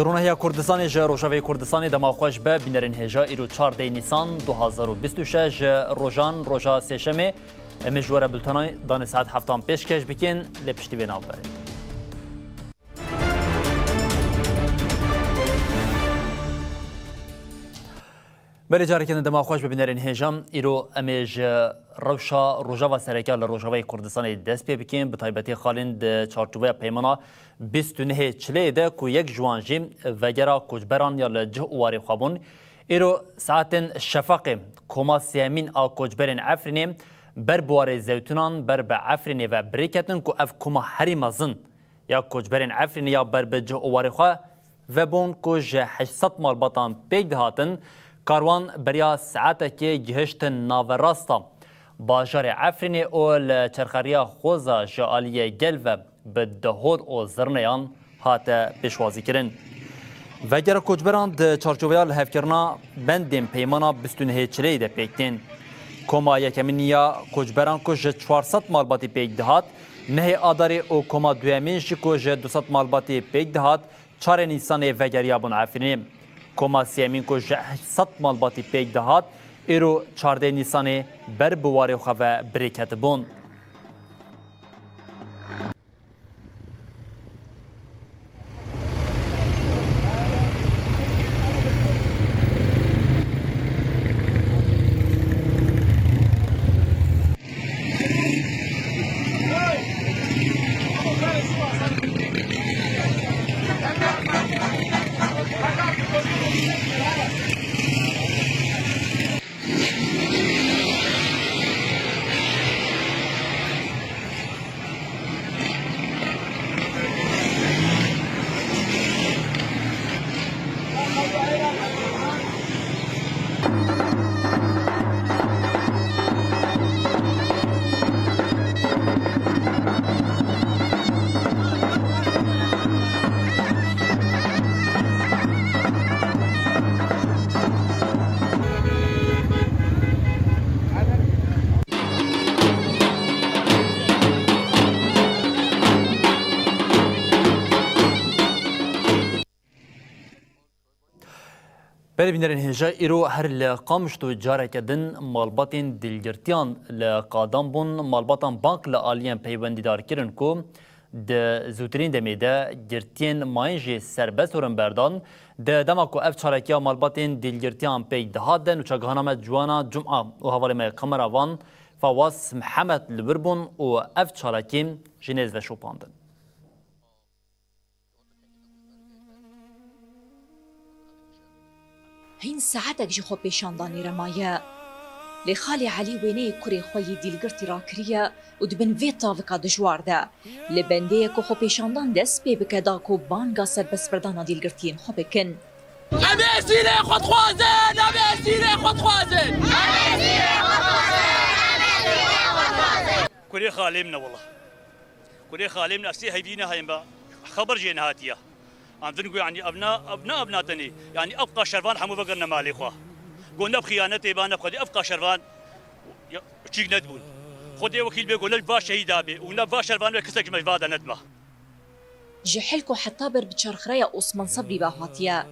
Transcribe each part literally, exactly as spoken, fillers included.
Ronahiya Kurdistanê ji Rojavayê Kurdistanê dema xweş be, bînerên hêja îro çardeh Nîsan du hazar û bîst û şeş ji rojan roja sêşemê. Em ê ji we re bultena danê saet heftan pêşkêş bikin, lê piştî vê navberê. Belê careke din dema xweş be bînerên hêja. Îro em ê ji rewşa Rojava sereke li Rojavayê Kurdistanê dest pê bikin. Bi taybetî xalên di çarçoveya peymana bîst û nehê Çileyê de ku yek ji wan jî vegera koçberan ya li cih û warê xwe bûn. Îro saetên şefaqê koma sêyemîn a koçberên Efrînê ber bi warê Zewtûnan ber bi Efrînê ve bi rê ketin ku ev koma herî mezin ya koçberên Efrînê ya ber bi cih û warê xwe vebûn ku ji heşt sed malbatan pêk dihatin, karwan beriya saetekê gihiştin naverasta bajarê Efrînê û li çerxeriya xweza ji aliyê gel ve bi dehot û zirneyan hate pêşwazîkirin. Vegera koçberan di çarçoveya lihevkirina bendên peymana bîst û nehê Çileyê de pêk tên. Koma yekemîn ya koçberan ku ji çar sed malbatî pêk dihat, nehê Adarê û koma duyemîn jî ku ji du sed malbatî pêk dihat, çarê Nîsanê vegeriyabûn Efrînê. Koma sêyemîn ku ji heşt sed malbatî pêk dihat, îro çardeh Nîsanê ber bi warê xwe ve bi rê ketibûn. Belê bînerên hêja, îro her li Qamişlo careke din malbatên dîlgirtiyan li qadan bûn. Malbatan bang li aliyên peywendîdar kirin ku di zûtirîn demê de girtiyên mayîn jî serbest werin berdan. Di dema ku ev çalakiya malbatên dîlgirtiyan pêk dihat de, nûçegihana me Ciwana Cuma û hevalê me Qemera Van, Fawaz Mihemed li wir bûn û ev çalakî ji nêz ve şopandin. Hîn saetek ji xwepêşandanê re maye. Lê xalê Elî wêneyê kurê xwe yê dîlgirtî rakiriye û di bin vê tavika dijwar de li bendê ye ku xwepêşandan dest pê bike da ku banga serbestberdana dîlgirtiyên xwe bikin. Em ê esîrê xwe dixwazin! Em ê esîrê xwe dixwazin! Kurê xalê min e wela. Kurê xalê min, ez sê heyvî nehayim be, xeber jê nehatiye. Em vin ku, yanî, ev na, ev na, ev na tenê. Yanî, ev qa şervan hemû vegirine malê xwe. Go ne bi xiyanetê ba, ne bi xwedê, ev qa şervan ya, çîk nedibûn. Xwedê wekîl bê, go ne va şehîda bê û ne va şervan ve kesek ji me va de nedima. Ji Hilko heta ber bi çarxreya Osman Sebrî ve hatiye.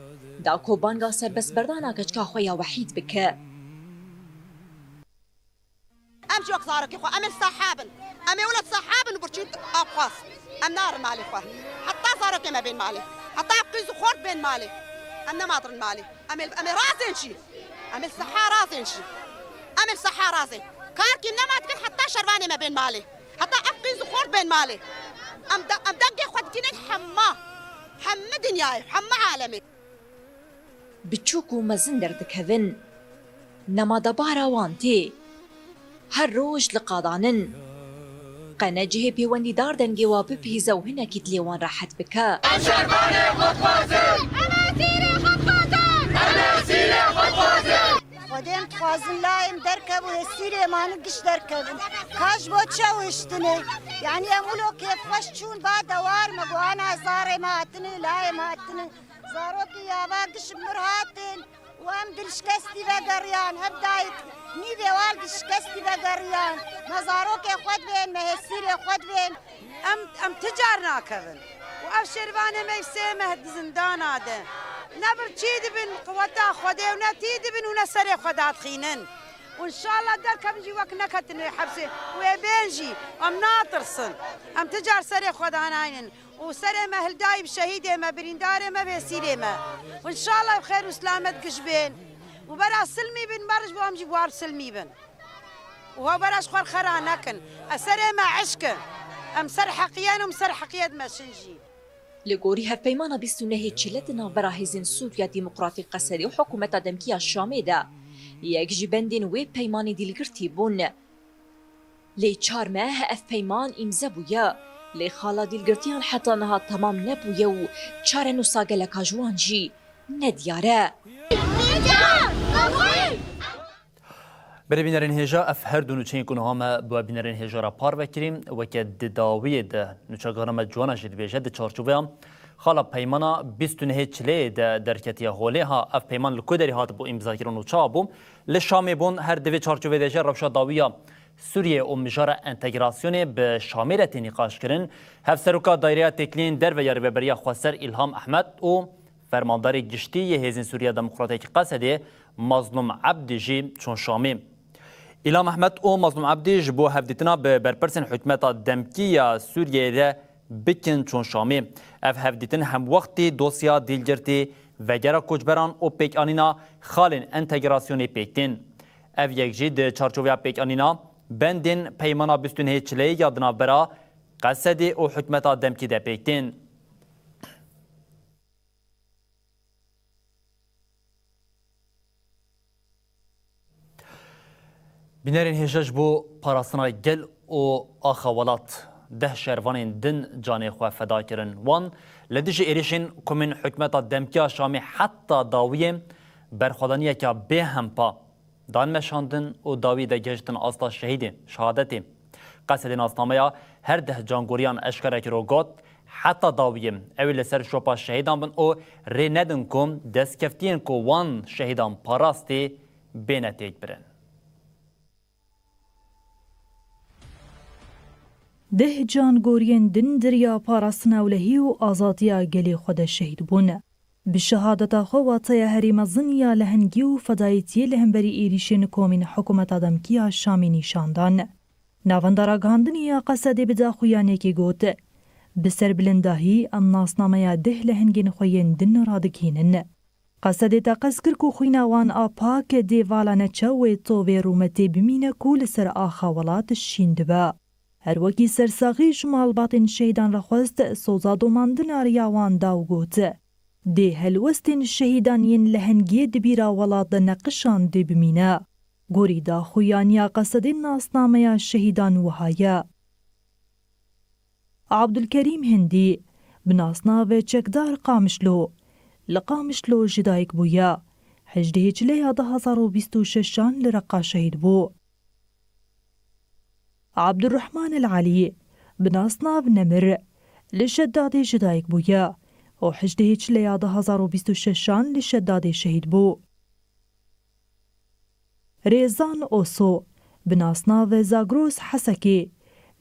Da ku banga serbestberdana keçika xwe ya Wehîd bike. Em jî wek zarokê xwe, em ê li saha bin. Em ê wele li saha bin û birçî axwaz. Em narin malê xwe. Heta zarokê me bên malê. Heta ev qîz û xort bên malê. Em nema dirin malê. Em ê, em ê razên jî. Em ê li saha razên jî. Em ê li saha razên. Karkî nema dikin heta şervanê me bên malê. Heta ev qîz û xort bên malê. Em de, em dengê xwe dikînin hema. Hemî dinyayê, hemî alemê. Biçûk û mezin derdikevin. Nema debara wan tê. Her roj li qadan in. Qe ne cihê pêwendîdar dengê wa bipihîze û hinekî dilê wan rehet bike. Em şervanê xwe dixwazin! Em esîrê xwe dixwazin! Em esîrê xwe dixwazin! Xwedê em dixwazin layê em derkevin, hêsîrê manin giş derkevin. Ka ji bo çi ew hiştine? Yanî em wilo kêfxweş çûn ba dewar me, got, ana zarê me hatine, layê me hatine. Zarokê yava giş bi mir hatin û em dilşikestî vegeriyan. Ev dayik nîvê wal dilşikestî vegeriyan. Me zarokê xwe dibên, me hêsîrê xwe dibên. Em, em ti car nakevin. Û Ev şêrvanê me sê meh di zindana de. Ne birçî dibin quweta Xwedê û ne tî dibin û ne serê xwe dadixînin. Û înşallah derkevin jî wek neketin wê hepsê. Wê bên jî. Em natirsin. Em ti car serê xwe danaynin. Û serê me hildayî bi şehîdê me, birîndarê me, bêsîrê me. Û înşallah bi xêr û silamet giş bên. Û bera silmî bin, meriş bo em jî bi war silmî bin. Û hew bera ji xwe xera nekin. Ez serê me eşk e. Em ser heqiyen û em ser heqiyet meşin jî. Li gorî hevpeymana bîst û nehê Çile di navbera Hêzên Sûriya Demokratîk Qesedê û Hikûmeta Demkî ya Şamê de, yek ji bendên wê peymanê dîlgirtî bûn. Lê çar meh ev peyman îmze bûye, lê xala dîlgirtiyan heta niha temam nebûye û çarenûsa geleka ji wan jî nediyar e. Berê bînerên hêja, ev her du nûçeyên ku niha me bi we bînerên hêja re parve kirî, weke di dawiyê de nûçegihana me Ciwana jî dibêje, di çarçoveya xala peymana bîst û nehê Çileyê de derketiye holê. Ha, ev peyman li ku derê hatibû îmzakirin û çawa bû? Li Şamê bûn. Her di vê çarçovê de jî rewşa dawiya Sûriyê û mijara entegrasyonê bi Şamê re tê nîqaşkirin. Hevseroka Dayreya Têkiliyên Derve ya Rêveberiya Xweser Îlham Ehmed û Fermandarê Giştî yê Hêzên Sûriya Demokratîk Qesedê Mazlûm Ebdî jî çûn Şamê. Îlham Ehmed û Mazlûm Ebdî ji bo hevdîtina bi berpirsên hikûmeta demkî ya Sûriyeyê re bikin çûn Şamê. Ev hevdîtin hemwextî dosya dîlgirtî, vegera koçberan û pêkanîna xalên entegrasyonê pêk tên. Ev yek jî di çarçoveya pêkanîna bendên Peymana bîst û nehê Çileyê ya di navbera Qesedê û hikûmeta demkî de pêk tên. Bînerên hêja, ji bo parastina gel û axa welat deh şervanên din canê xwe feda kirin. Wan li dijî êrişên komên hikûmeta demkî ya Şamê heta dawiyê berxwedaniyeke bêhempa dan meşandin û dawî de gehiştin asta şehîdê, şehadetê. Qesedê nasnameya her deh cangoriyan eşkere kir û got, heta dawiyê ew ê li ser şopa şehîdan bin û rê nedin ku destkeftiyên ku wan şehîdan parastî bêne têkbirin. Deh cangoriyên din di riya parastina ewlehî û azadiya gelê xwe de şehîd bûn. Bi şehadeta xwe wateya herî mezin ya lehengî û fedayîtiyê li hemberî êrîşên komên hikûmeta demkî ya Şamê nîşan dan. Navenda ragihandinê ya Qesedê bi daxuyaniyekê got, bi serbilindahî em nasnameya deh lehengên xwe yên din radigihînin. Qesedê teqez kir ku xwîna wan a pak dê vala neçe wê tovê rûmetê bimîne ku li ser axa welat şîn dibe. Her wekî sersaxî ji malbatên şehîdan re xwest soza domandina riya wan da û got, dê helwestên şehîdan yên lehengiyê di bîra welat de neqişandê bimîne. Gorî daxuyaniya Qesedê nasnameya şehîdan wiha ye. Abdulkerîm Hindî, bi nasnavê Çekdar Qamişlo, li Qamişlo ji dayik bûye. Hejdehê Çileya du hazar û bîst û şeşan li Reqa şehîd bû. Abdurrahman El Elî, bi nasnav Nemir, li Şedadê ji dayik bûye û hejdehê Çileya du hazar û bîst û şeşan li Şedadê şehîd bû. Rêzan Oso, bi nasnavê Zagros Hesekê,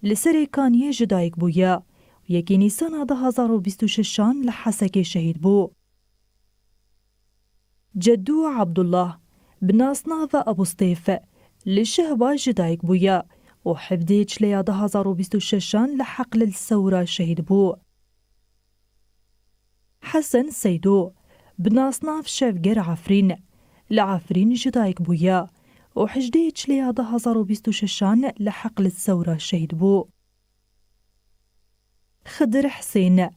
li Serê Kaniyê ji dayik bûye û yekê Nîsana du hazar û bîst û şeşan li Hesekê şehîd bû. Cedû Abdullah, bi nasnavê Ebû Stêf, li Şehba ji dayik bûye û hevdehê Çileya du hazar û bîst û şeşan li Heqlil Sewra şehîd bû. Hesen Seydo, bi nasnav Şevger Efrîn, li Efrîn ji dayik bûye û hejdehê Çileya du hazar û bîst û şeşan li Heqlil Sewra şehîd bû. Xidir Hisên,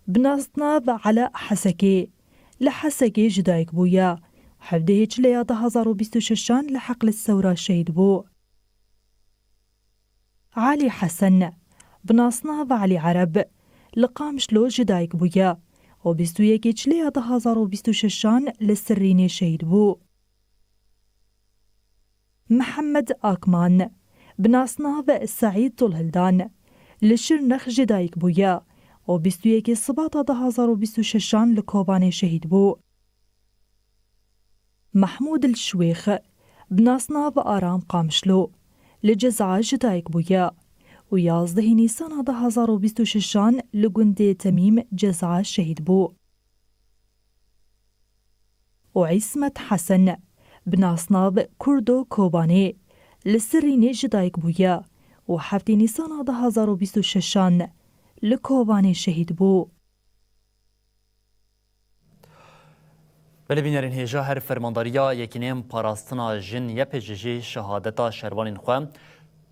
bi nasnav Ela Hesekê, li Hesekê ji dayik bûye. Hevdehê Çileya du hazar û bîst û şeşan li Heqlê Sewra şehîd bû. Elî Hesen, bi nasnav Elî Ereb, li Qamişlo ji dayik bûye û bîst û yekê Çileya du hazar û bîst û şeşan li Sirrînê şehîd bû. Mihemed Akman, bi nasnav Seîd Tolhildan, li Şirnex ji dayik bûye û bîst û yekê Sibata du hazar û bîst û şeşan li Kobanê şehîd bû. Mehmûd El Şwêx, bi nasnav Aram Qamişlo, li Ceza ji dayik bûye û yazdehê Nîsana du hazar û bîst û şeşan li gundê Temîm Ceza şehîd bû. û Îsmet Hesen, bi nasnav Kurdo Kobanê, li Sirînê ji dayik bûye û heftê Nîsana du hazar û bîst û şeşan li Kobanê şehîd bû. Belê bînerên hêja, her Fermandariya Yekîneyên Parastina Jin Y P J jî şehadeta şervanên xwe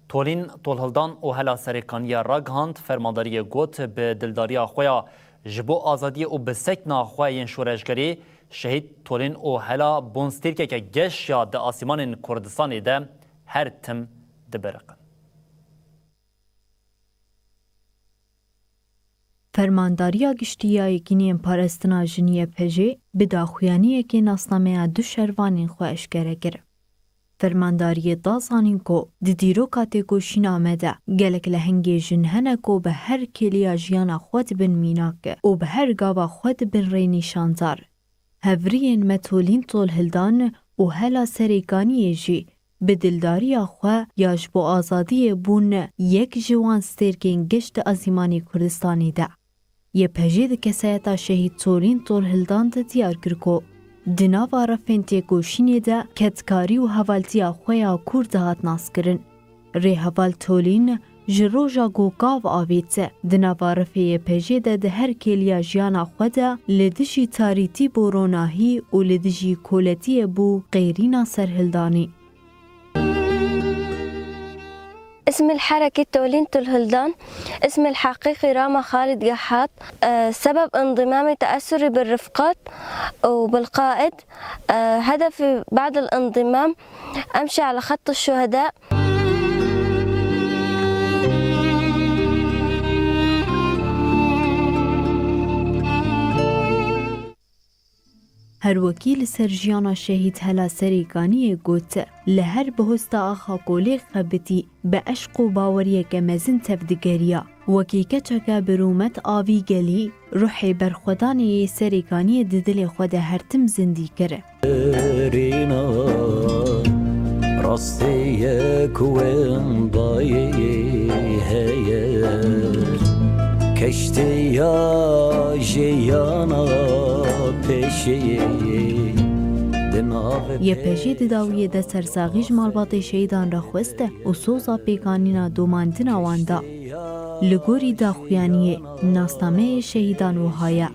Tolîn Tolhildan û Hela Serêkaniyê ragihand. Fermandariyê got, bi dildariya xwe ya ji bo azadiyê û bi sekna xwe yên şoreşgerî şehîd Tolîn û Hela bûn stêrkeke geş ya di asîmanên Kurdistanê de her tim dibiriqin. Fermandariya Giştî ya Yekîneyên Parastina Jin Y P J bi daxuyaniyekê nasnameya du şervanên xwe eşkere kir. Fermandariyê da zanîn ku di dîroka têkoşîna me de gelek lehengê jin hene ku bi her kêliya jiyana xwe dibin mînak û bi her gava xwe dibin rênîşandar. Hevriyên me Tolîn Tolhildan û Hela Serêkaniyê jî bi dildariya xwe ya ji bo azadiyê bûn yek ji wan stêrkên geş di azîmanê Kurdistanê de. Y P J di kesayeta şehîd Tolîn Tolhildan de diyar kir ku di nava refên têkoşînê de kedkarî û hevaltiya xwe ya kûr dihat naskirin. Rêheval Tolîn ji roja ku gav avêt, di nava refê Y P J de di her kêliya jiyana xwe de li dijî tarîtî bû ronahî û li dijî koletiyê bû qêrîna serhildanî. اسمي الحركي تولين تلهلدان. اسمي الحقيقي راما خالد قحاط. أه، سبب انضمامي تأثري بالرفقات وبالقائد. أه، هدفي بعد الانضمام أمشي على خط الشهداء. Her wekî li ser jiyana şehîd Hela Serêkaniyê got, li her bihosta axa kolê xebitî, bi eşq û baweriyeke mezin tevdigeriya. Wekî keçeke bi rûmet a vî gelî, ruhê berxwedanê yê Serêkaniyê di dilê xwe de her tim zindî kir. Rîna rastê yek wendayê heye, keştiya jiyana pêşê di navê Y P J di dawiyê de sersaxî ji malbatê şehîdan re xwest û soza pêkanîna domandina wan da. Li gorî daxuyaniyê, nasnameyê şehîdan wiha ye.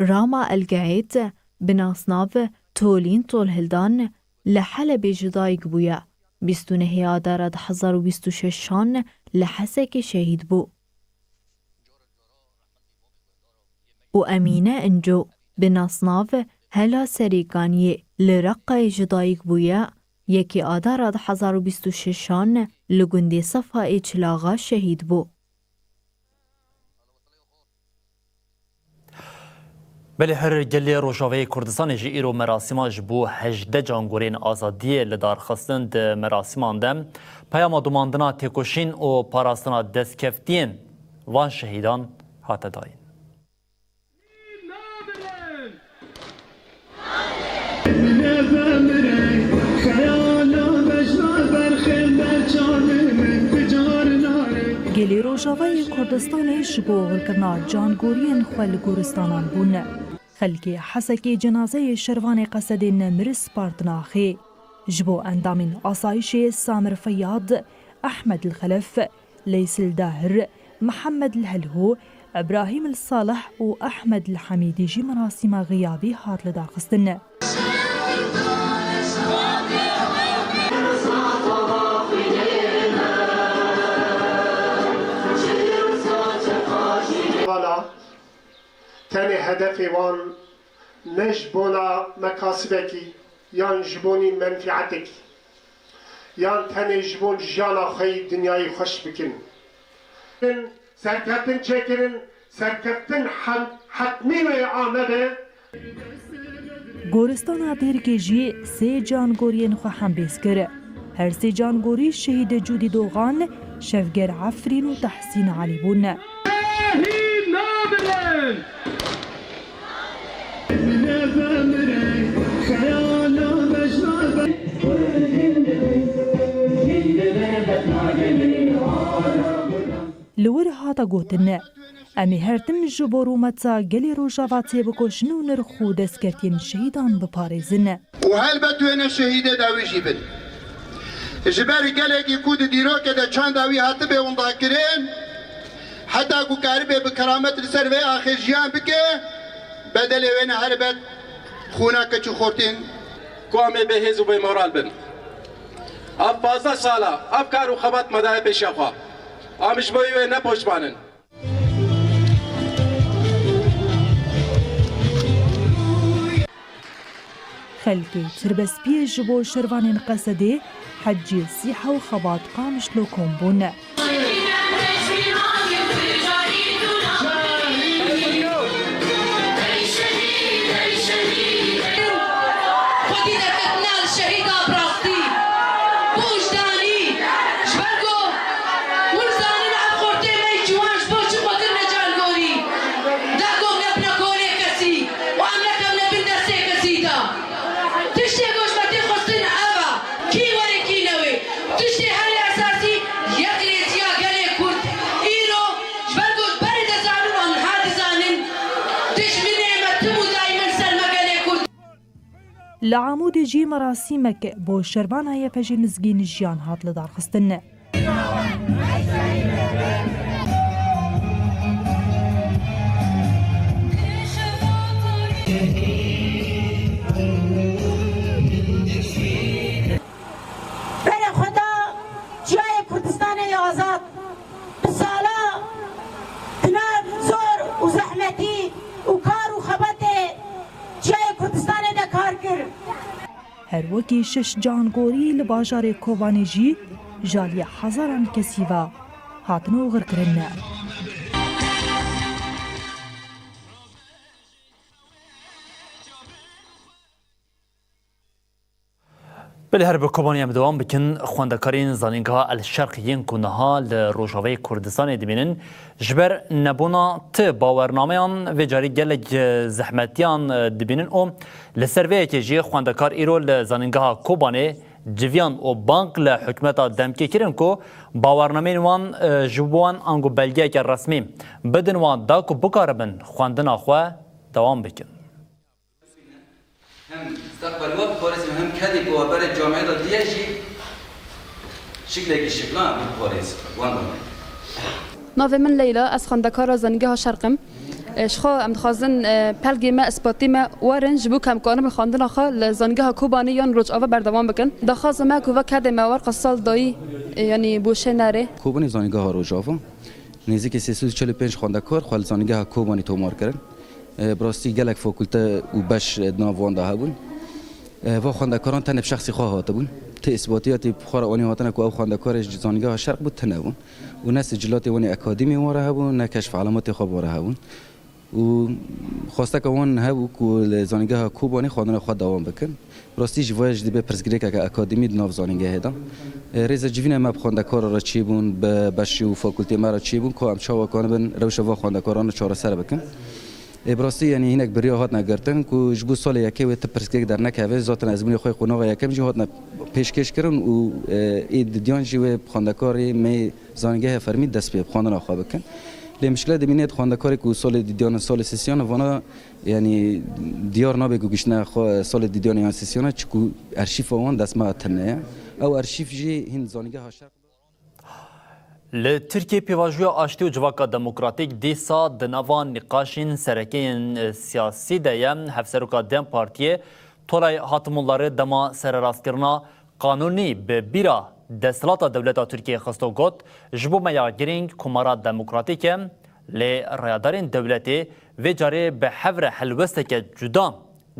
Rama El Geît, bi nasnav Tolîn Tolhildan, li Helebê ji dayik bûye. Bîst û nehê Adara du hazar û bîst û şeşan li Hesekê şehîd bû. Û Emîne Inco, bi nasnav Hela Serêkaniyê, li Reqqayê ji dayik bûye, yekê Adara du hazar û bîst û şeşan li gundê Sefa ê Çilaxa şehîd bû. Belê her gelê Rojavayê Kurdistanê jî îro merasîma ji bo hejdeh cangorên azadiyê li dar xistin. Di merasîman de peyama domandina têkoşîn û parastina destkeftiyên van şehîdan hate dayîn. Gelê Rojavayê Kurdistanê ji bo hilkirina cangoriyên xwe li goristanan bûn. Xelkê Hesekê cenazeyê şervanê Qesedê Nemir spartin axê. Ji bo endamên asayişê Samir Feyyad, Ehmed El Xelef, Leys El Dahir, Mihemed El Helhû, Îbrahîm El Salih û Ehmed El Hemîdî jî merasîma xiyabî hat lidarxistin. Vala, tenê hedefê wan ne ji bona mekasibekî yan ji bonî menfîetekî, yan tenê ji bo jiyana xwe yî dinyayê xweş bikin. Serkeftin çêkirin, serkeftin hem-, hetmî wê Amedê. Goristana Dêrikê jî sê cangoriyên xwe hembêz kir. Her sê cangorî şehîdê Cûdî Doxan, Şevger Efrîn û Tehsîn Elî bûn. Şehîd namirin! Li wir hate gotin, em ê her tim ji bo rûmeta gelê Rojava têbikoşin û nirx û destkeftiyên şehîdan biparêzin. Û helbet wêne şehîdê dawî jî bin. Ji ber gelekî ku di dîrokê de çanda wî hatibê windakirin, heta ku karibe bi keramet li ser vê axê jiyan bike, bedelê wêne helbet xûna keç û xortên. Ku em ê bêhêz û bêmoral bin. Ev pazdeh sala, ev kar û xebat me daye pêşiya xwe. Em ji bo wê ne poşman in. Xelkê tirbespiyê ji bo şervanên Qesedê, Hecî Sîha û Xebat Qamişlo kom bûn. Xwedî derketina li şehîda bi rastî, bi wijdanî, ji ber ku hûn zanin ev xortê me yî ciwan ji bo çi xwe kirine cargorî. Da ku em nebine kolê kesî û em nekevine bin destê kesî de. Tiştê ku ji me tê xwestin ev e. Kî were kî newê. Tiştê herî esasî yekrêziya gelê Kurd. Îro ji ber ku berê dizanin û niha dizanin, dijminê me tim û daîm in ser me gelê Kurd. Li Amûdê jî merasîmek bo şervana Y P J Mizgîn jiyan hat lidarxistin. Berê xwe da çiyayê Kurdistanê ya azad. Bi sala di nav zor û zehmetî û kar û xebatê çiyayê Kurdistanê de kar kir. Her wekî şeş cangorî li bajarê Kobanê jî ji aliyê hezaran kesî ve hatin oxirkirin. Belê her bi Kobanê em dewam bikin. Xwendekarên Zanîngeha El Şerq yên ku niha li Rojavayê Kurdistanê dimînin, ji ber nebûna ti bawernameyan vê carî gelek, e, zehmetiyan, e, dibînin û li ser vê yekê jî xwendekar îro li Zanîngeha Kobanê civiyan û bang li hikûmeta demkê kirin ku bawernameyên wan, e, ji bo wan ango belgeyeke resmî bidin wan da ku bikaribin xwendina xwe dewam bikin. Hem mustaqbel we biparêzin, hem kedê ku we berê camiyê de diye jî şiklekî şiklan biparêz wan de. Navê min Leyla, ez xwendekara Zanîngeha Şerq im. E, ji xwe em dixwazin, e, pelgê me, ispatê me werin, ji bo ku em karibin xwendina xwe li Zanîngeha Kobanê yan Rojava berdewam bikin. Daxwaza me ku ve kedê me werqa sal dayî, e, yanî boşê nere. Kobanê Zanîngeha Rojava. Nêzîkî sê sed û çel û pênc xwendekar xwe li Zanîngeha Kobanê tomar kirin. E, bi rastî gelek fakulte û beş, e, di nav wan de hebûn. E, va xwendekaran tenê bi şexsî xwe hatibûn. Ti îsbatiyatê bi xwe re anî hatine ku ew xwendekarê ji Zanîngeha Şerq bû, tune bûn. Û ne sicilatê wan ê akademî wan re hebûn, ne keşf elematê xwe wan re hebûn. Û xwesteka wan hebû ku li Zanîngeha Kobanê xwendina xwe dewam bikin. Bi rastî jî vaya jî dibe pirsgirêkeke akademî di nav zanîngehê de. E, rêze civînê me bi xwendekaran re çêbûn, bi beşê û fakultê me re çêbûn ku em çawa kanibin rewşa va xwendekaran çareser bikin. E, bi rastî, yanî hinek biriya hatine girtin ku ji bo salê yekê wê ti pirsgirêk dernekeve. Zaten ezmûnê xwe qonaxa yekem jî hatine pêşkêş kirin û, e, ê didiyan jî wê xwendekarê me zanîngehê fermî dest pê bi xwendina xwe bikin. Lê mişkile dimîne di xwendekarê ku salê didiyan, salê sisiyan vana, yanî diyar nabe ku giştine xwe salê didiyan yan sisiyan, çiku erşîfa wan dest me tune ye. Ew erşîf jî hîn zanîngeha şer. Li Tirkiyê pêvajoya aştî û civaka demokratîk dîsa di nava nîqaşên sereke yên, e, siyasî de ye. Hevseroka dem Partiyê Tolay Hatimullarê dema sererastkirina qanûnî bi bîra desthilata dewleta Tirkiyê xisto got, ji bo me ya girîng Komara Demokratîk e, lê rayadarên dewletê vê carê bi hev re helwesteke cuda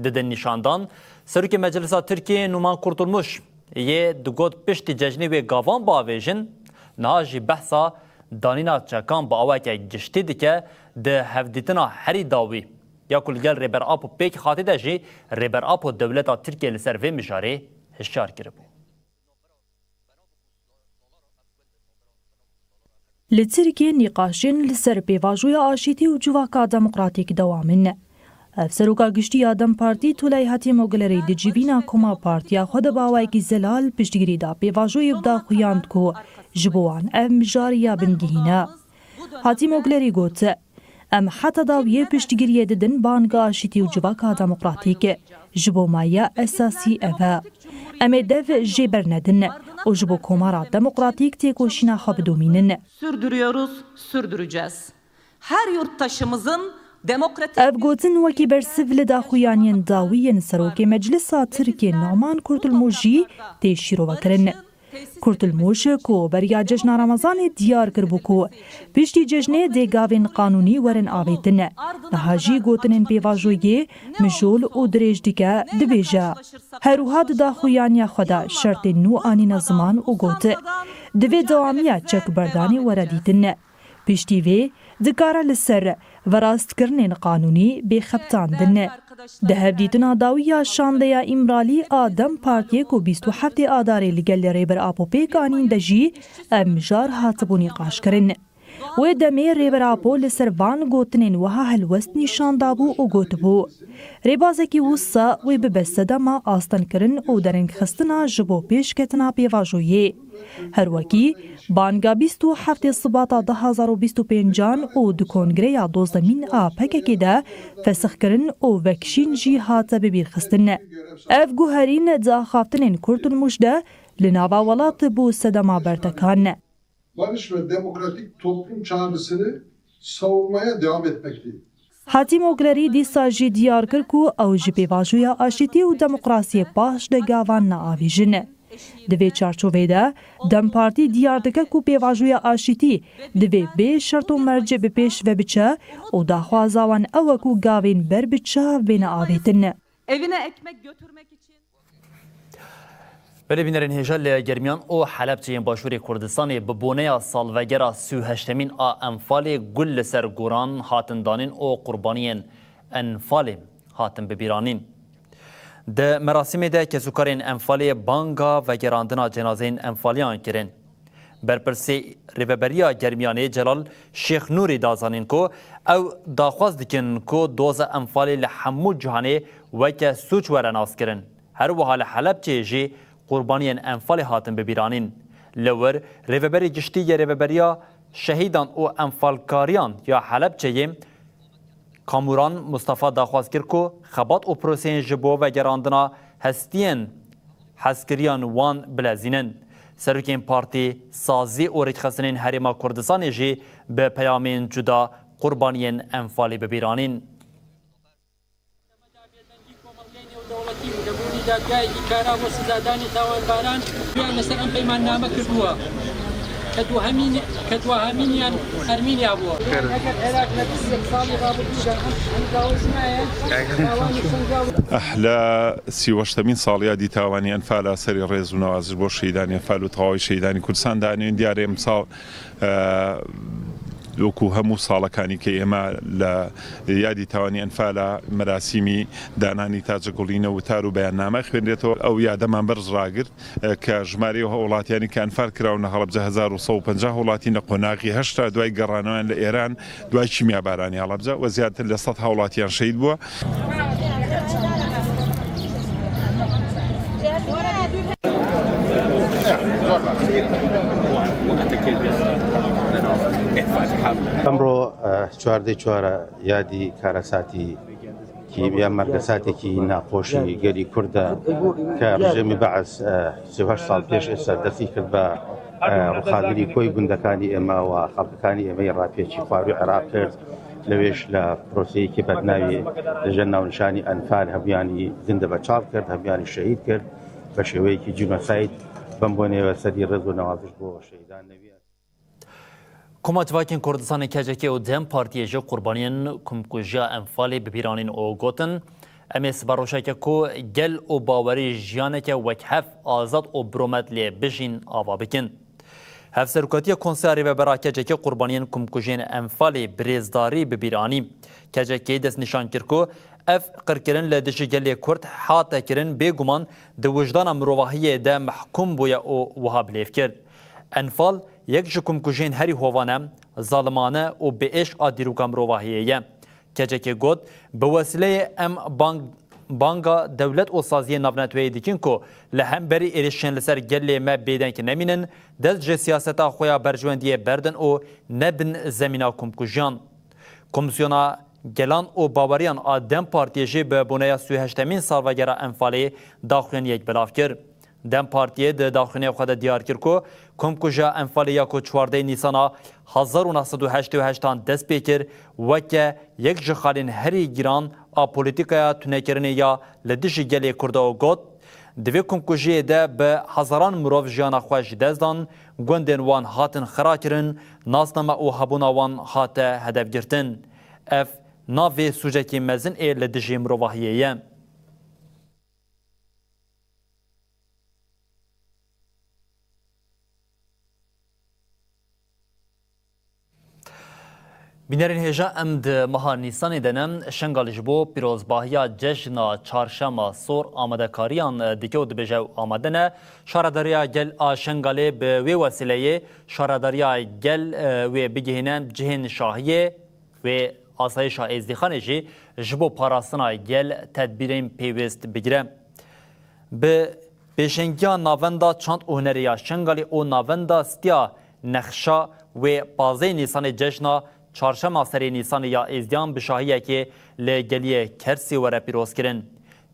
didin nîşandan. Serokê Meclisa Tirkiyê Numan Kurtulmuş yê digot piştî cejnê wê gavan biavêjin, niha jî behsa danîna çekan bi awayeke giştî dike, di hevdîtina herî dawî ya ku li gel Rêber Apo pêk hatî de jî Rêber Apo dewleta Tirkiyê li ser vê mijarê hişyar kiribû. Li Tirkiyê nîqaşên li ser pêvajoya aşîtî û civaka demokratîk dewam in. Hevseroka giştî ya dem Partî Tulay Hatîmogulerî di civîna koma partiya xwe de bi awayekî zelal piştgirî da pêvajoyê bi daxuyand ku ji bo wan ev mijar ya bingehîn e. Hatîmoglerî got, em heta dawiyê piştgiriyê didin banga aşîtî û civaka demokratîk. Ji bo me ya esasî ev e. Em ê dev jê bernedin û ji bo Komara Demokratîk têkoşîna xwe bidomînin. Sürdürüyoruz, sürdüreceğiz. Her yurttaşımızın demokratik... Ev gotin wekî bersiv li daxuyaniyên dawî yên Serokê Meclisa Tirkê Numan Kurtulmuş jî tê şîrovekirin. Kurtulmuş ku beriya cejna Remezanê diyar kiribû ku piştî cejnê dê gavên qanûnî werin avêtin. Niha jî gotinên pêvajoyê mijûl û dirêj dike, dibêje, herwiha di daxuyaniya xwe de şertên nû anîne ziman û got, divê dewamiya çekberdanê were dîtin. Piştî vê dikare li ser verastkirinên qanûnî bê xebitandin. Di hevdîtina dawî ya şandeya Îmralî a DEM Partiyê ku bîst û heftê Adarê li gel Rêber Apo pêk anîn de jî ev mijar hatibû nîqaşkirin. Wê demê Rêber Apo li ser van gotinên wiha helwest nîşan dabû û gotibû, rêbazekî wisa wê bibe sedema astengkirin û derengxistina ji bo pêşketina pêvajoyê. Her wekî banga bîst û heftê Sibata du hazar û bîst û pêncan û di kongreya dozdemîn a PKKê de fesixkirin û vekişîn jî hate bibîrxistin. Ev guherîn di axaftinên Kurtulmuş de li nava welat bû sedema bertekan. Barış ve demokratik toplum çağrısını savunmaya devam etmekteyiz. Hatîmoglerî dîsa jî diyar kir ku ew ji pêvajoya aşîtî û demokrasiyê paş de gavan naavêjin. Di vê çarçovê de DEM Partî diyar dike ku pêvajoya aşîtî divê bê şert û merc bi pêş ve biçe û daxwaza wan ew e ku gavên ber bi çav bêne avêtin. Evine ekmek götürmek için... Belê bînerên hêja li Germiyan û Helebçeyên Başûrê Kurdistanê bi boneya salvegera sî û heştemîn a Enfalê gul li ser goran hatin danîn û qurbaniyên Enfalê hatin bibîranîn. Di merasîmê de kesûkarên Enfalê banga vegerandina cenazeyên Enfaliyan kirin. Berpirsê Rêveberiya Germiyanê Celal Şêxnûrî da zanîn ku ew daxwaz dikin ku doza Enfalê li hemû cîhanê weke sûc were naskirin. Her wiha li Helebçeyê jî qurbaniyên Enfalê hatin bibîranîn. Li wir Rêveberê Giştî yê Rêveberiya Şehîdan û Enfalkariyan ya Helebçeyê Kamuran Mustafa daxwaz kir ku xebat û proseyên ji bo vegerandina hestiyên hezkiriyan wan bilezînin. Serokên partî, sazî û rêkxistinên Herêma Kurdistanê jî bi peyamên cuda qurbaniyên Enfalê bibîranîn. دەبوونی دادگایەکی کارا بۆ سزادانی تاوانباران دویان لەسەر ئەم پەیماننامە کردووە کە دوهەمین کە دوهەمینیان ئەرمینیا بووە. ئەگەر عێراق لە بیست و یەک ساڵی ڕابردوودا ئەم ئەنگاوە نایە، داوانی سەنگاو ئەه لە سی و هەشتەمین ساڵیادی تاوانی ئەنفالە سەری ڕێز و نەوازش بۆ شەیدانی ئەنفال و تەواوی شەیدانی کوردستان دانێن دیارێ ئەمساڵ وەکو هەموو ساڵەکانی کە ئێمە لە یادی تاوانی ئەنفالە مەراسیمی دانانی تاجە گوڵینە وتار و بەیاننامە خوێنرێتەوە ئەو یادەمان بەرز ڕاگرت کە ژمارەی وڵاتیانی کە ئەنفال کراونە هەڵبجە هەزار و سەد و پەنجا وڵاتی نە قۆناغی هەشتا دوای گەڕانەوەیان لە ئێران دوای کیمیابارانی هەڵبجە و زیاتر لە سەد هاوڵاتیان شەید بووە. ئەمڕۆ چواردەی چوارە یادی کارەساتی کیمیا مەرگەساتێکی ناخۆشی گەلی کوردە کە ڕژێمی بەعس سێ و هەشت ساڵ پێش ئێستا دەستی کرد بە ڕوخاندنی کۆی گوندەکانی ئێمە و خەڵکەکانی ئێمەی ڕاپێچی خواروی عێراق کرد لەوێش لە پرۆسەیەکی بەدناوی لەژێر ناونیشانی ئەنفال هەمویانی زیندە بە چاڵ کرد، هەمویانی شەهید کرد بە شێوەیەکی جینۆساید. بەم بۆنەیەوە سەری ڕێز و نەوازش بۆ شەهیدان نەویە. Koma Civakên Kurdistanê KCK û DEM Partiyê ji qurbaniyên komkujiya Enfalê bi bîr anîn û gotin, Em ê siberoşeke ku gel û bawerî jiyaneke wekhev, azad û bi rûmet lê bijîn ava bikin. Hevserokatiya Konseya Rêvebera KCK qurbaniyên komkujiyên Enfalê bi rêzdarî bi bîr anî. KCK'ê destnîşan kir ku ev qirkirin li dijî gelê Kurd hate kirin bêguman di wijdana mirovahiyê de mehkûm bûye û wiha bilêv kir, Enfal yek ji komkujiyên herî hovan e, zalimane û biêş a dîroka mirovahiyê ye. KCK'ê got, Bi wesîleyê em bang Banga dewlet û saziyên navneteweyî dikin ku li hemberî êrişên li ser gelê me bêdeng nemînin, dest ji siyaseta xwe ya berjewendiyê berdin û nebin zemîna komkujiyan. Komîsyona Gelan û Baweriyan a DEM Partiyê jî bi boneya sî û heştemîn salvegera Enfalê daxuyaniyek belav kir. DEM Partiyê di daxuyaniyê xwe de diyar kir ku komkujiya Enfalê ya ku çardeh Nîsana hezar û neh sed û heştê û heştan dest pê kir, weke yek ji xalên herî giran a polîtîkaya tunekirinê ya li dijî gelê Kurda û got, di vê komkujiyê de bi hezaran mirov jiyana xwe ji dest dan, gundên wan hatin xirakirin, nasname û hebûna wan hate hedefgirtin. Ev navê sûcekî mezin ê li dijî mirovahiyê ye. Bînerên hêja, em di meha Nîsanê de ne. Şengalê ji bo pîrozbahiya cejna Çarşema Sor amadekariyan dike û dibêje ew amade ne. Şaredariya gel a Şengalê bi wê wesîleyê şaredariya gel, e, wê bigihîne cihên şahiyê. Wê Asayîşa Êzdîxanê jî ji bo parastina gel tedbîrên pêwîst bigire. Bi pêşengiya Navenda Çand û Hunerê ya Şengalê û Navenda Stiya Nexşa wê pazdehê Nîsanê cejna Çarşema Serê Nîsanê ya Êzdiyan bi şahiyekê li Geliyê Kersê were pîrozkirin.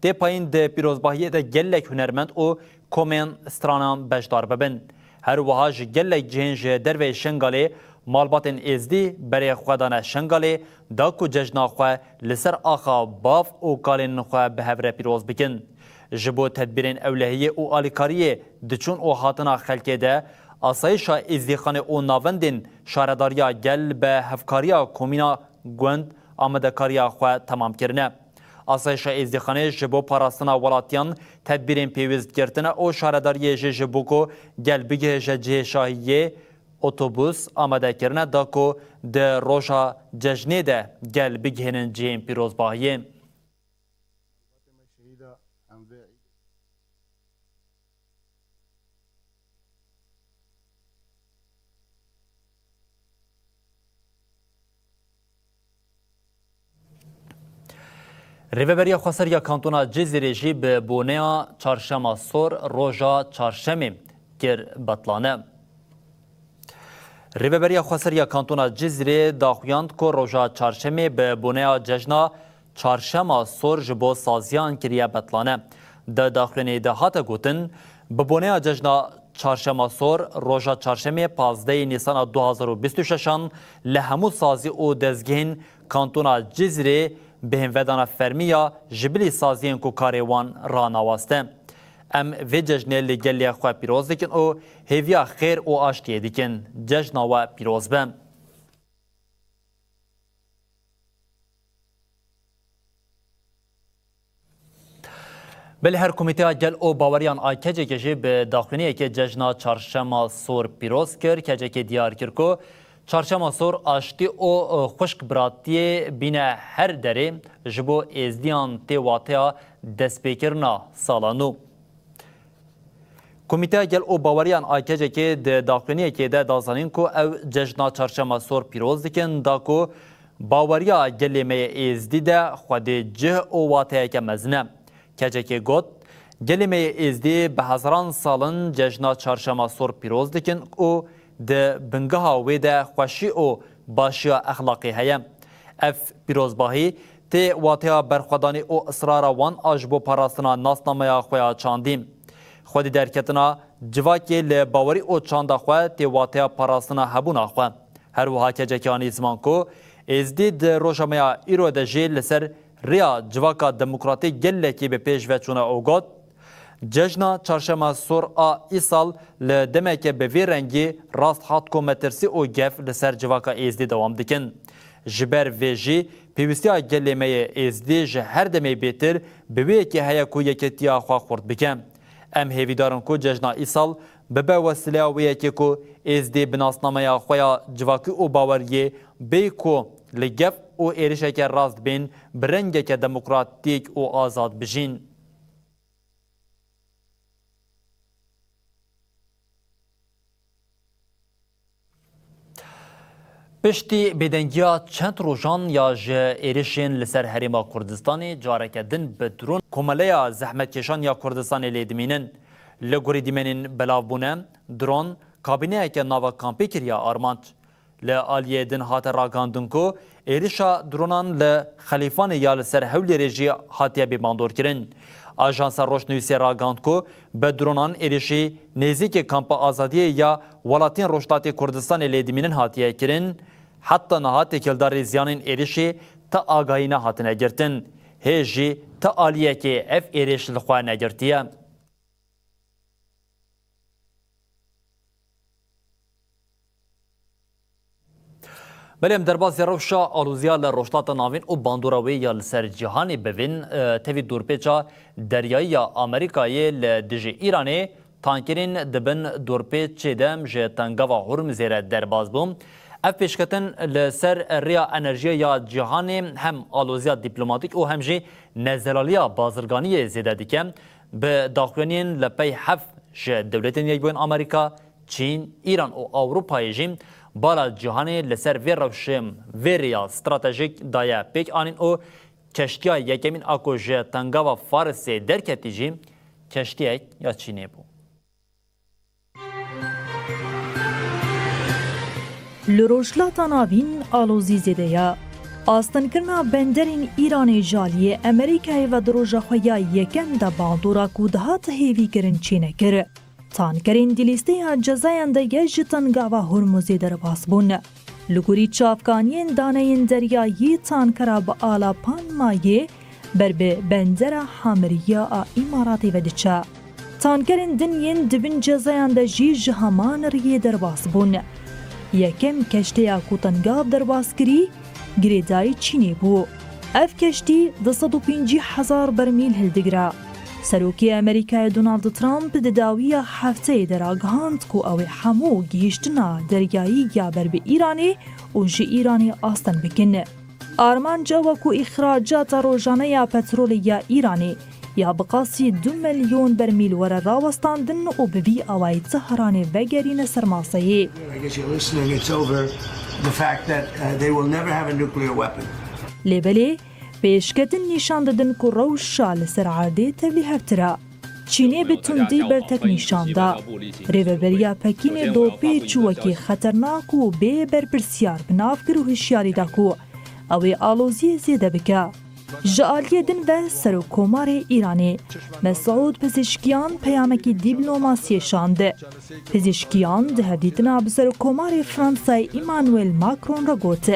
Tê payîn di pîrozbahiyê de gelek hunermend û komên stranan beşdar bibin. Her wiha ji gelek cihên ji derveyê Şengalê malbatên Êzdî berê xwe dane Şengalê, da ku cejna xwe li ser axa bav û kalên xwe bi hev re pîroz bikin. Ji bo tedbîrên ewlehiyê û alîkariyê diçûn û hatina xelkê de, Asayîşa Êzdîxanê û navendên şaredariya gel bi hevkariya komîna gund amadekariya xwe temam kirine. Asayîşa Êzdîxanê ji bo parastina welatiyan tedbîrên pêwîst girtine û şaredariyê jî ji bo ku gel bigihêje cihê şahiyê otobûs amade kirine, da ku di roja cejnê de gel bigihînin cihên pîrozbahiyê. Rêveberiya Xweser ya Kantona Cizîrê jî bi boneya Çarşema Sor roja Çarşemê kir betlane. Rêveberiya Xweser ya Kantona Cizîrê daxuyand ku roja Çarşemê bi boneya cejna Çarşema Sor ji bo saziyan kiriye betlane. Di daxuyaniyê de hate gotin, bi boneya cejna Çarşema Sor, roja Çarşemê pazdehê Nîsana du hazar û bîst û şeşan li hemû sazî û dezgehên Kantona Cizîrê bêhnvedana fermî ya ji bilî saziyên ku karê wan ranawaste. Em vê cejnê li gelê xwe pîroz dikin û hêviya xêr û aştiyê dikin. Cejna we pîroz be. Belê her Komîteya Gel û Baweriyan a KCKê jî bi daxuyaniyekê cejna Çarşema Sor pîroz kir. KCKê diyar kir ku Çarşema Sor aştî û xwişk biratiyê bîne her derê ji bo Êzdiyan tê wateya destpêkirina sala nû. Komîteya Gel û Baweriyan a KCKê di daxuyaniyekê de da zanîn ku ew cejna Çarşema Sor pîroz dikin, da ku baweriya gelê me yê Êzdî de xwedê cih û wateyeke mezin e. KCKê got, gelê me yê Êzdî bi hezaran sal in cejna Çarşema Sor pîroz dikin û di bingeha wê de xweşî û başiya exlaqî heye. Ev pîrozbahî tê wateya berxwedanê û israra wan a ji bo parastina nasnameya xwe ya çandî. Xwedî derketina civakê li bawerî û çanda xwe tê wateya parastina hebûna xwe. Her wiha KCKê anî ziman ku Êzdî di roja me ya îro de jî li ser rêya civaka demokratîk gelekî bi pêş ve çûne û got, Cejna Çarşema Sor a îsal li demeke bi vî rengî rast hat ku metirsî û gef li ser civaka Êzdî dewam dikin. Ji ber vê jî pêwîstiya gelê me yê Êzdî ji her demê bêtir bi wê yekê heye ku yekîtiya xwe xurt bike. Em hêvîdar in ku cejna îsal bibe wesîleya wê yekê ku Êzdî bi nasnameya xwe ya civakî û baweriyê bê ku li gef û êrişeke rast bên bi rengeke demokratîk û azad bijîn. Piştî bêdengiya çend rojan ya ji êrişên li ser Herêma Kurdistanê, careke din bi dron Komeleya Zehmetkêşan ya Kurdistanê lê dimînin. Li gorî dîmenên belavbûne, dron kabîneyeke nava kampê kiriye armanc. Li aliyê din hate ragandin ku êrişa dronan li Xelîfanê ya li ser Hewlêrê jî hatiye bêbandorkirin. Ajansa Rojnivîsê ragand ku bi dronan êrişî nêzîkê Kampa Azadiyê ya welatên Rojhilatê Kurdistanê lê dimînin hatiye kirin. Heta niha têkildarî ziyanên êrişê ti agahî nehatine girtin. Hê jî ti aliyekê ev êriş li xwe negirtiye. Belê, em derbasî rewşa aloziya li Rojhilata Navîn û bandora wê ya li ser cîhanê bivîn, e, tevî dorpêça deryayî ya Amerîkayê li dijî Îranê, tankerên di bin dorpêçê de ji Tengava Hormuzê re derbas bûn. Ev pêşketin li ser rêya enerjiya ya cîhanê hem aloziya dîplomatîk û hem jî nezelaliya bazirganiyê zêde dike. Bi daxuyaniyên li pey heft ji Dewletên Yekbûyên Amerîka, Çîn, Îran û Ewropayê jî bala cîhanê li ser vê rewşê, vê rêya stratejîk daye pêk anîn û keştiya yekemîn a ku ji Tengava Farisê derketî jî keştiyek ya Çînê bû. Li Rojhilata Navîn alozî zêde ye. Astinkirina benderên Îranê ji aliyê Amerîkayê ve di roja xwe ya yekem de bandora ku dihate hêvîkirin çênekir. Tankerên di lîsteya cezayan de ye ji Tengava Hormuzê derbas bûn. Li gorî çavkaniyên daneyên deryayî, tankera bi ala Panmayê ber bi bendera Hamiriya a Îmaratê ve diçe. Tankerên din yên di bin cezayan de jî ji heman riyê derbas bûn. Yekem keşteya ku Tengav derbas kirî, girêdayî Çînê bû. Ev keştî du sed û pêncî hezar bermîl hildigire. Serokê Amerîkayê Donald Trump di dawiya hefteyê de ragihand ku ew ê hemû gihîştina deryayî ya ber bi Îranê û ji Îranê astin bikin. Armanc ew e ku îxracata rojane ya petrolê ya Îranê ya bi qasî du milyon bermîl were rawestandin û bi vî awayî Tehranê vegerîne ser maseyê. I guess you're listening, it's over the fact that, uh, they will never have a nuclear weapon. Lê belê, pêşketin nîşan didin ku rewşa li ser erdê tevlîhevtir e. Çînê bi tundî bertek nîşan da. Rêveberiya Pekînê dopê çû wekî xeternak û bê berpirsiyar bi nav kir û hişyarî da ku ew ê aloziyê zêde bike. Ji aliyê din ve Serokkomarê Îranê Mesûd Pezişkiyan peyamekî dîplomasiyê şand. Pezişkiyan di hevdîtina bi Serokkomarê Fransayê Emmanuel Macron re got,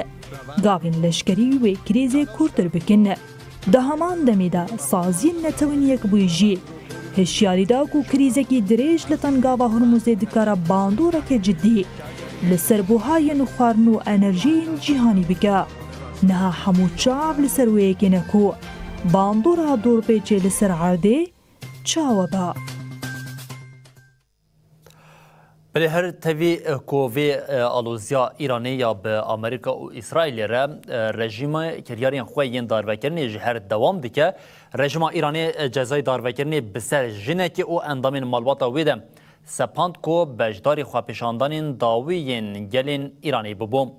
gavên leşkerî wê krîzê kûrtir bikin. Di heman demê de Saziyên Netewên Yekbûyî jî hişyarî da ku krîzekî dirêj li Tengava Hormuzê dikare bandoreke cidî li ser buhayên xwarin û enerjiyên cîhanî bike. Niha hemû çav li ser wê yekê ne ku bandora dorpêçê li ser erdê çawa be. Belê her tevî, e, ku vê, e, aloziya Îranê ya bi Amerîka û Îsraîlê re, e, rejîma kiryarên xwe yên darvekirinê ji her dewam dike. Rejîma Îranê, e, cezayê darvekirinê bi ser jinekê û endamên malbata wê de sepand ku beşdarî xwepêşandanên dawî yên gelên Îranê bibû.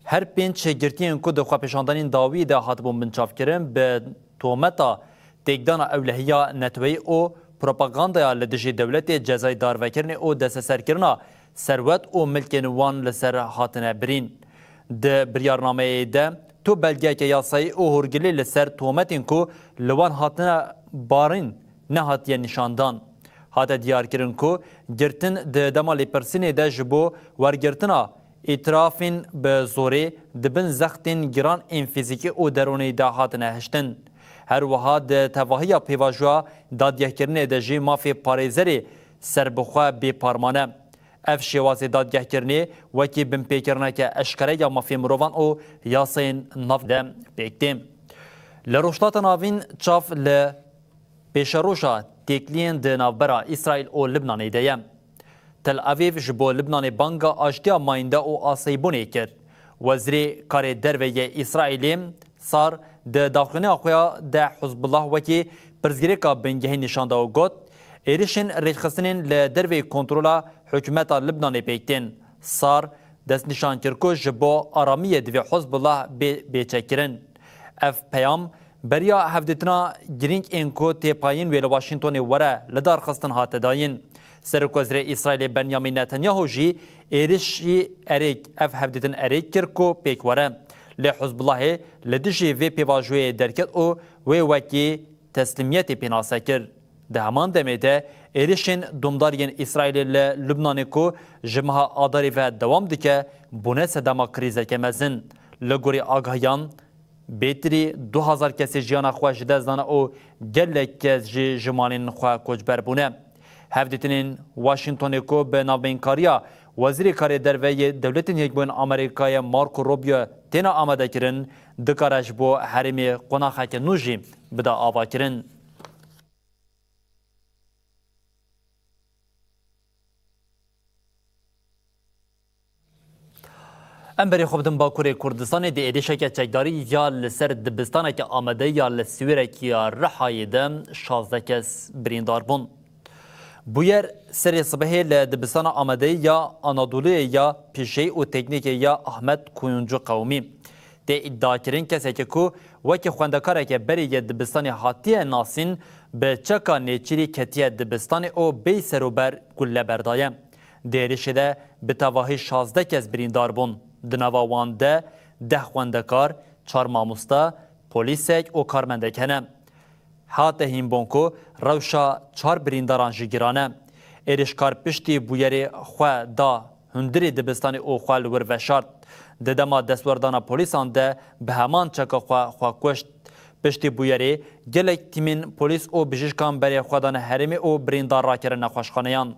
Her pênc girtiyên ku di xwepêşandanên dawî de hatibûn binçavkirin, bi tometa têkdana ewlehiya netweyî û propagandaya li dijî dewletê cezayê darvekirinê û desteserkirina serwet û milkên wan li ser hatine birîn. Di biryarnameyê de tu belgeyeke yasayî û hûrgilî li ser tometên ku li wan hatine barîn nehatiye nîşandan. Hate diyarkirin ku girtin di dema lêpirsînê de ji bo wergirtina îtirafên bi zorê di bin zextên giran ên fîzîkî û derûnî de hatine hiştin. Her wiha di tevahiya pêvajoya dadyehkirinê de jî mafê parêzerê serbixwe bê parman e. Ev şêwazê dadyehkirinê wekî binpêkirineke eşkere ya mafê mirovan û yasayên nav de pêk tê. Li Rojhilata Navîn çav li pêşeroja têkliyên di navbera Îsraîl û Libnanê de ye. Tel Avîv ji bo Libnanê banga aştiya mayînde û asayîbûnê kir. Wezîrê Karê Derve yê Îsraîlê Sar di daxuyaniya xwe ya de Hizbullah wekî pirsgirêka bingehîn nîşan da û got, êrişên rêkxistinên li derveyî kontrola hikûmeta Libnanê pêk tên. Sar Destnîşan kir ku ji bo aramiyê divê Hizbullah bê bêçekkirin. Ev peyam beriya hevdîtina girîng ên ku têpayîn wê li Washingtonê were lidarxistin hate dayîn. Serokwezîrê Îsraîlê Benyamin Netanyahu jî êrişî erêk, ev hevdîtin erêk kir ku pêk were. Lê Hizbullahê li dijî vê pêvajoyê derket û wê wekî teslîmiyetê pênase kir. Di heman demê de êrişên domdar yên Îsraîlê li Lubnanê ku ji meha Adarê ve dewam dike, bûne sedema krîzeke mezin. Li gorî agahiyan, bêtirî du hezar kesê jiyana xwe ji dest dane û gelek kes jî ji malên xwe koçber bûne. Hevdîtinên Washingtonê ku bi navbeynkariya Wezîrê Karê Derve yê Dewletên Yekbûyên Amerîkayê Marco Rubio têne amadekirin, dikare ji bo herêmê qonaxeke nû jî bide avakirin. Em berê xwe bidin Bakurê Kurdistanê, di êrişeke çekdarî ya li ser dibistaneke amadeyî ya li Siwêrekî ya Rihayê de şazdeh kes birîndar bûn. Bûyer serê sibehê li dibistana amadeyî ya Anadoluyê ya Pîşeyî û Teknîkê ya Ahmet Kuyuncu qewimî. Tê îdiakirin kesekî ku wekî xwendekarekê berê yê dibistanê hatiye nasîn, bi çeka nêçîrî ketiye dibistanê û bêyî serûber gulle berdaye. Di êrişê de bi tevahî şazdeh kes birîndar bûn. Di nava wan de deh xwendekar, çar mamoste, polîsek û karmendek hene. Hate hînbûn ku rewşa çar birîndaran jî giran e. Êrişkar piştî bûyerê xwe da hundirê dibistanê û xwe li wir veşart. Di dema destwerdana polîsan de bi heman çeka xwe xwe kuşt. Piştî bûyerê gelek tîmên polîs û bijîşkan berê xwe dane herêmê û birîndar rakirin nexweşxaneyan.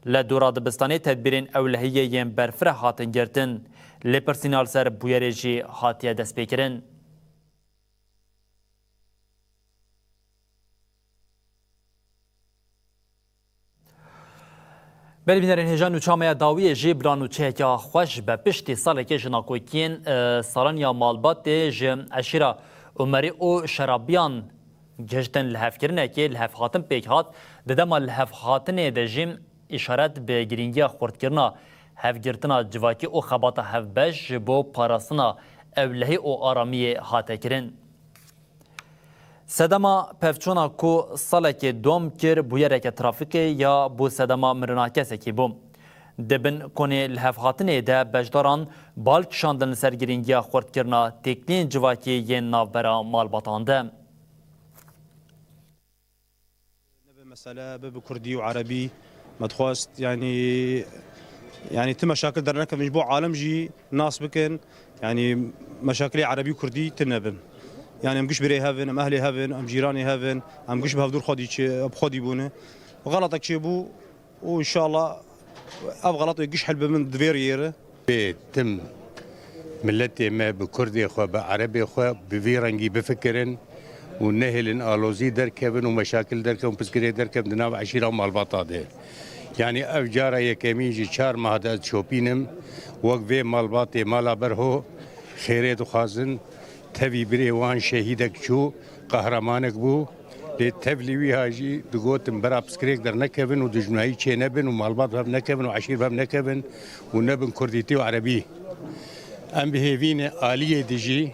Li dora dibistanê tedbîrên ewlehiyê yên berfireh hatin girtin. Lêpirsîna li ser bûyerê jî hatiye destpêkirin. Belê bînerên hêja, nûça me ya dawiyê jî bila nûçeyeke xweş be. Piştî salekê ji nakokiyên, e, Salaniya Malbatê ji eşîra Umerî û Şerabiyan gihiştin lihevkirinekê, lihevhatin pêk hat. Di dema lihevhatinê de jî îşaret bi girîngiya xurtkirina hevgirtina civakî û xebata hevbeş ji bo parastina ewlehî û aramiyê hate kirin. Sedema pevçûna ku salekê dom kir bûyereke trafîkê ya bû sedema mirina kesekî bû. Di bin konê lihevhatinê de beşdaran bal kişandin li ser girîngiya xurtkirina têkiliyên civakî yên navbera malbatan de. Nebe mesele, be bi kurdî û erebî, me dixwest, yanî, yanî ti meşakil dernekevin ji bo alem jî nas bikin, yanî meşakilê erebî û kurdî tune bin. Yanî em giş birê hev in, em ehlê hev in, em cîranê hev in, em giş bi hevdûr xwedî çi, bi xwedî bûne. Xelatek çêbû û înşallah ev xelat wê giş hel bibin di vê rêyê re. Bê tim miletê me bi kurdê xwe, bi erebê xwe bi vî rengî bifikirin û nehêlin alozî derkevin û meşakil derkevin, piskirê derkevin di nav eşîra malbata de. Yanî ev cara yekemîn ji çar mah de ez şopînim, wek vê malbatê mala Berho xêrê dixwazin, tevî birê wan şehîdek çû, qehremanek bû. Lê tevlî wî ha jî digotin bera piskirêk dernekevin û dijminayî çênebin û malbat hev nekevin û eşîr hev nekevin û nebin kurdîtî û erebî. Em bi hêvî ne aliyê dijî,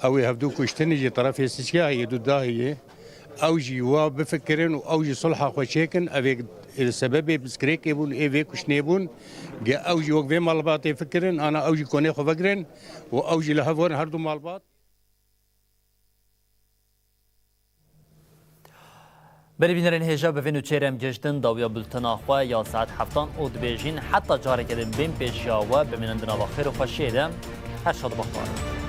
ew ê hevdû kuştin jî terefê Sisya yê du dahiyê, ew jî wa bifikirin û ew jî sulha xwe çêkin. Ev ê sebebê piskirêkê bûn, ê vê kuştinê bûn. Ge ew jî wek vê malbatê fikirin, ana ew jî konê xwe vegirin û ew jî li hev werin her du malbat. Belê bînerên hêja, bi vê nûçeyê re em gihiştin dawiya bultena xwe ya saet heftan û dibêjin heta careke din bên pêşiya we, bimînin di nava xêr û xweşiyê de. Her şad û bextewar.